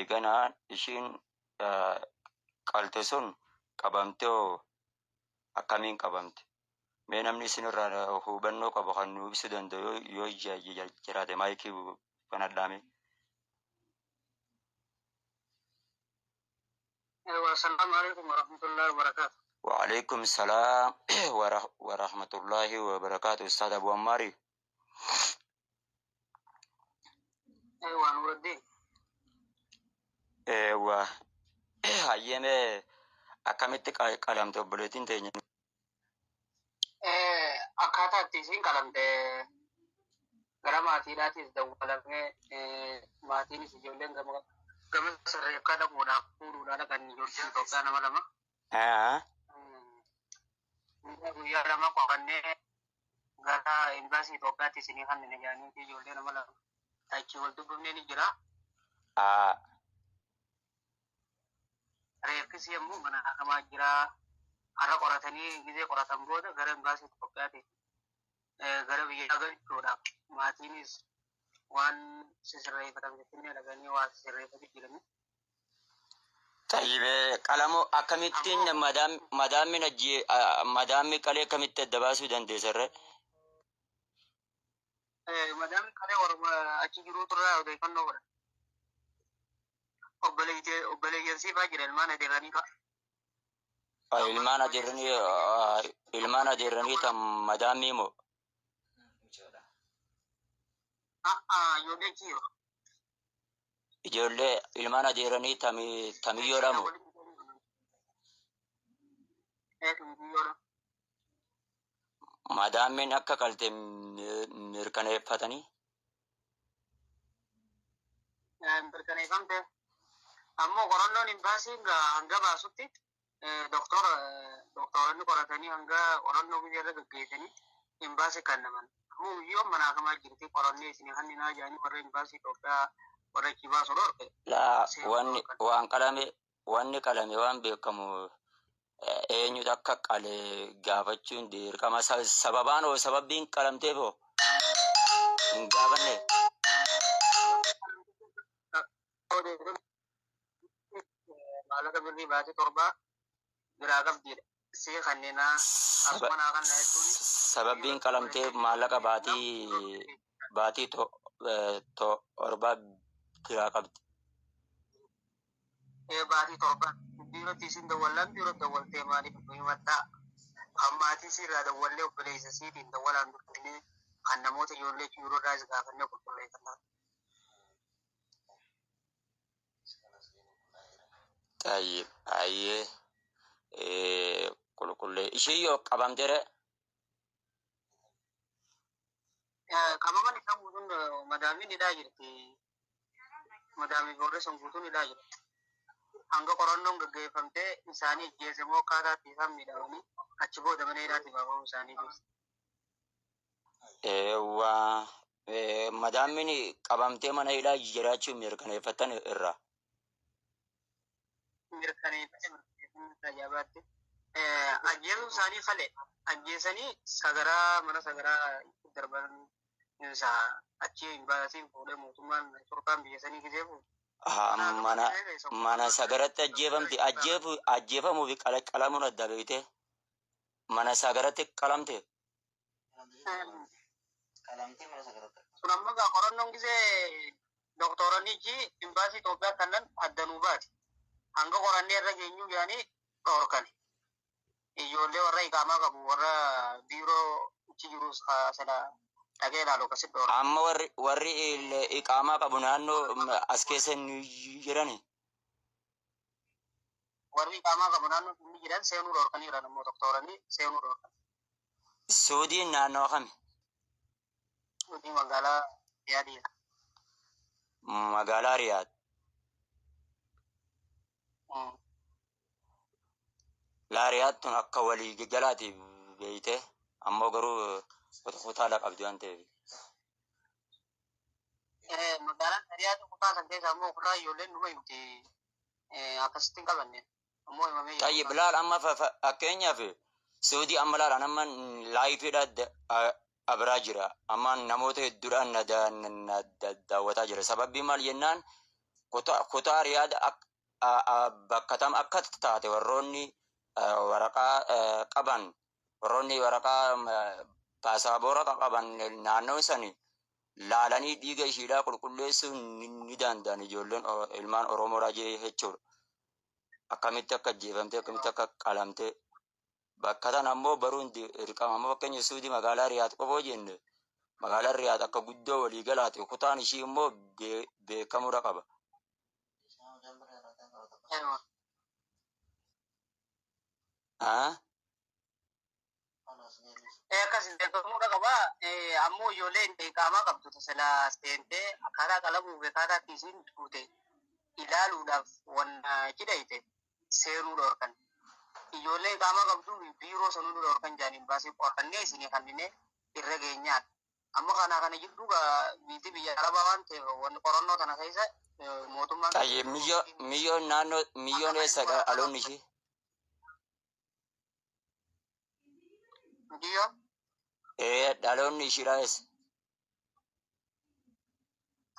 Eeganaa ishiin qalte sun qabamte hoo akkamiin qabamte? Mee namni isinirraa hubannoo qabu kan nu ibsuu danda'u yoo jiraate maayikii banadhaa mee. Assalaamu alaikum warahmatullahi wabarakatuh. Wa'alaikum salaam warahmatullahi wabarakaatu. Ustaad Abu Ammaari. Ewa Nuruddin. Eewwa hayyee mee akkamitti qalamte obboleettiin teenya? Akkaataa itti isiin qalamte gara maatiidhaatis dawwalamee, maatiinis ijoolleen gama gama sirreeffaa dhaquudhaaf fuudhuudhaa dhaqan, ijoolleen Itoophiyaa nama lama. Guyyaa 2 qorannee gara imbaasii Itoophiyaatti isinii kennine jedhaniiti ijoollee nama lama achi wal dubbifnee ni jira. Reeffisi yommuu mana hakamaa jira. Har'a qoratanii gizee qoratan booda gara imbaasii Itoophiyaatti gara biyyaa galchuudhaaf maatiinis waan sisirreeffatan finfinnee dhaqanii waa sisirreeffatu jiranii. Tayyibee qalamoo akkamittiin madaammi ajjee madaammi qalee akkamitti adda baasuu dandeessarre? Madaamni qalee warma achi jiruutu irraa odeeffannoo godha. Obboleeyyan siifaa jira, ilmaan adeeranii fa'a. Ilmaan adeeranii, ilmaan adeeranii tan madaammii moo? Ijoollee achi jiru. Ijoollee ilmaan adeeranii tamiyyoodha moo? Tamiyyoodha. Madaammiin akka qalte mirkaneeffatanii? Mirkaneeffamte. Ammoo qorannoon imbaasiin hanga baasutti doktoronni qoratanii hanga qorannoo biyya irra gaggeessanii imbaasii kennaman. Ammoo biyyoon mana hakamaa jirti, qorannee isinii kenninaa jedhanii warra imbaasii Itoophiyaa warra achi baasu dhorke. Laa, wanni waan qalame, wanni qalame waan beekamu, eenyutu akka qale gaafachuun dirqama. Sababaan hoo, sababbiin qalamteef hoo hin gaafanne? Maallaqa birrii baatee 7 biraa qabdiidha. See kanneenaa asuma naa kanna jechuun. Sababbiin qalamteef maallaqa baatii 7 biraa qabdi. Baatii 7 biirootti isin dawwallaan, biirootti dawwaltee maaliif nu himattaa? Kan maatii siirraa dawwallee, obboleessa siitiin dawwalaan dubbifnee, kan namoota ijoollee biiroo irraas gaafannee qulqulleeffannaa. Tayyib, ayyee, qulqullee ishii yoo qabamtere? Qabaman isaa guutuun madaamiin hidhaa jirti. Madaamii boorree sun guutuun hidhaa jirti. Hanga qorannoon gaggeeffamtee isaanii ajjeese moo akkaataa itti isaan miidhamanii achi booda mana hidhaatti baafamuu isaanii ibsa. Eewwa, madaammiin qabamtee mana hidhaa jiraachuu mirkaneeffattan irraa? Mirkaneeffate, mirkaneeffannaa ajaa'ibaatti. Ajjeesuu isaanii kale ajjeesanii sagaraa mana sagaraa darban isaa achi imbaasiin fuudhee mootummaan Turkaan biyya sanii gisee fuudhe. Mana sagaratti ajjeefamti. Ajjeefamuu fi qalamuun adda beekte. Mana sagaratti qalamte. Sun amma gaa qorannoon gisee doktoranichi imbaasii Itoophiyaa kannan addanuu baati. Hanga qorannee irra geenyuu jedhanii dhorkani. Ijoollee warra iqaamaa qabu, warra biiroo achi jirus sana dhagee ilaalu akkasitti dhorkan. Amma warri iqaamaa qabu naannoo as keessa ni jirani. Warri iqaamaa qabu naannoo inni jiran seenuu dhorkaniira, ammoo doktoranii seenuu dhorkan. Suudiin naannoo kami? Suudii magaalaa Riyaadii. Magaalaa Riyaad. Laa, Riyaad tun akka walii galaati beeyte, ammoo garuu kutaala qabdi waan ta'eef. Magaalaan Riyaad kutaa san keessa ammoo kutaa ijoolleen numa himti, akkasitti hin qabanne. Ammoo himamee jira. Tayyib, laal, amma fakkeenyaaf Suudii amma laal, amma liveiidha abiraa jira. Amma namoota hedduudhaan na daawwataa jira. Sababbii maal jennaan Kutaa Riyaad bakka tam akka taate warroonni waraqaa qaban, warroonni waraqaa paasaapooraa qaban naannoo sani laalanii dhiiga ishiidhaa qulqulleessuu ni danda'an ijoolleen ilmaan Oromoodhaa jechuudha. Akkamitti akka ajjeefamte, akkamitti akka qalamte bakka tana ammoo baruun dirqama. Amma fakkeenya Suudii magaalaa Riyaad qofa jenne, magaalaan Riyaad akka guddoo waliigalaati, kutaan ishii immoo beekamuudha qaba. Ah? Akkas beekamuudha qaba. Ammoo ijoolleen qaamaa qabdu sila seentee akkaataa qalamuu fi akkaataa itti isiin duute ilaaluudhaaf wanna cidhayte seenuu dhorkan. Ijoollee qaamaa qabdu biiroo sanuu dhorkan jaaniin baasii qorannee isinii kannine irra geenyaan. Amma kana kana jidduu biitii biyya arabaa waan ta'eef wanni qorannoo tana keessa mootummaan. Tayyee, miyyoon naannoo miyyoon eessa dhaloonni ishii? Miyyoo? Ee, dhaloonni ishiidhaa eessa?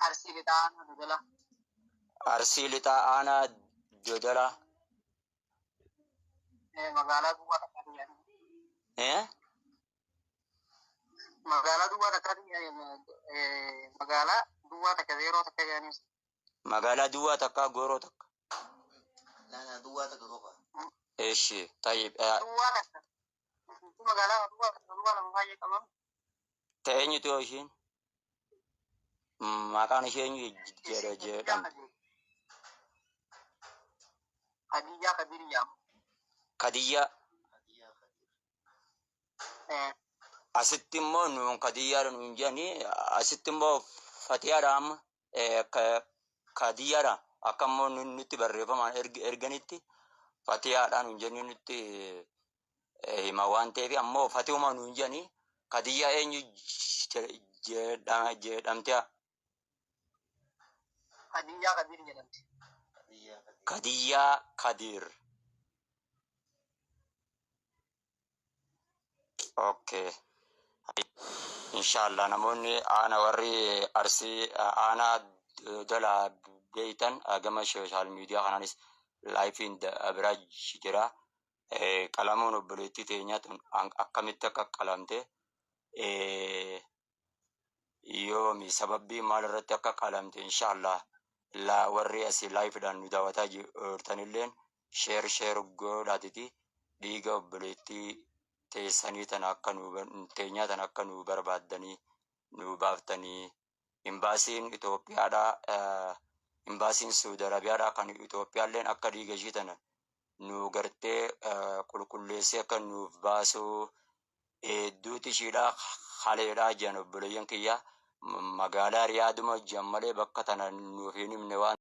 Arsii Lixaa aanaa Dodolaa. Arsii Lixaa aanaa Dodolaa. Magaalaa Duwwaa takkaati jedhanii. Ee? Magaalaa Duwwaa takkaati, magaalaa Duwwaa takka zeeroo takka jedhanii. Magaalaa Duwwaa takkaa gooroo takka. Duwwaa takka qofa. Eeshi, tayyib. Duwwaa takka. Magaalaa Duwwaa takka duwwaa lama baay'ee qabam. Ta'e eenyutu ishiin? Maqaan ishee eenyu jedhamti? Khadijaa Kadir jedhama. Kadiyyaa. Asitti immoo nuun Kadiyyaadha nuun jedhanii, asitti immoo Fatiyaadha, amma Kadiyyaadha akka immoo nutti barreeffamaan erganitti Fatiyaadha nuun jedhanii nutti hima waan ta'eef, ammoo Fatihuma nuun jedhanii. Kadiyyaa eenyu jedhamte? Khadijaa Kadir jedhamti. Kadiyyaa Kadir. Okay. Inshallah namoonni aana warri Arsii aanaa Dodolaa beeytan gama social media kanaanis liveiin bira jira. Qalamuun obboleettii teenyaa tun akkamitti akka qalamte, yoomi, sababbii maal irratti akka qalamte, inshallah warri asii liveidhaan nu daawwataa jirtanilleen share share godhaatiti dhiiga obboleettii teessanii tana akka nu teenyaa tana akka nu barbaaddanii nu baaftanii, imbaasiin Itoophiyaadhaa, imbaasiin Saudi Arabiyaadhaa kan Itoophiyaalleen akka dhiiga ishii tana nu gartee qulqulleessee akka nuuf baasuu hedduuti ishiidhaa haleedhaa jiran. Obboleeyyan kiyya, magaalaa Riyaaduma jiran malee bakka tana nuuf hin himne waan.